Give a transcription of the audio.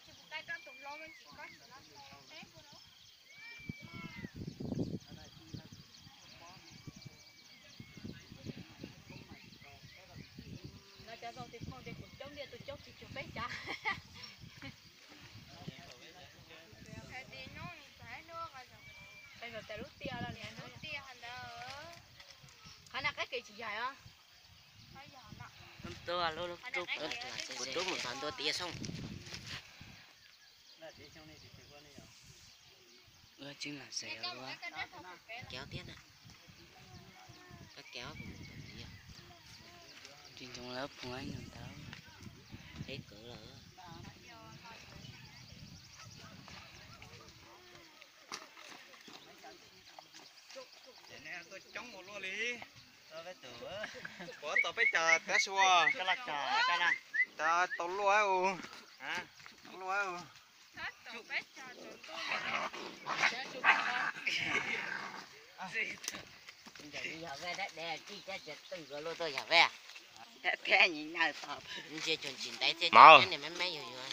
No cov zoo tis phooj tis kuv coob tiag, tus coob tsis cuag peb cav. Qhia kom tas lub tiaj los niam lub tiaj ntawd. Qhov na qab kev tsis yaig os. Kuv rub mus txog ntua tiaj sooj. Ua tseeb lam xav ua kev thiab na. Kab kev kuv mus tau tiaj. Tsis ntsoov lawv phoom ib nus ntawd. Peb kwv lawm. Coob ua luaj li. Puas tau peb caug tab sis as? Tau luaj u. Tau luaj u. Yog vaj dab de tij thiab txiav twj luaj tuaj yog vaj. Thiab nyi nyaw tod. Ntsia cuag ntsis ntev thiab niam me me yuag yuag.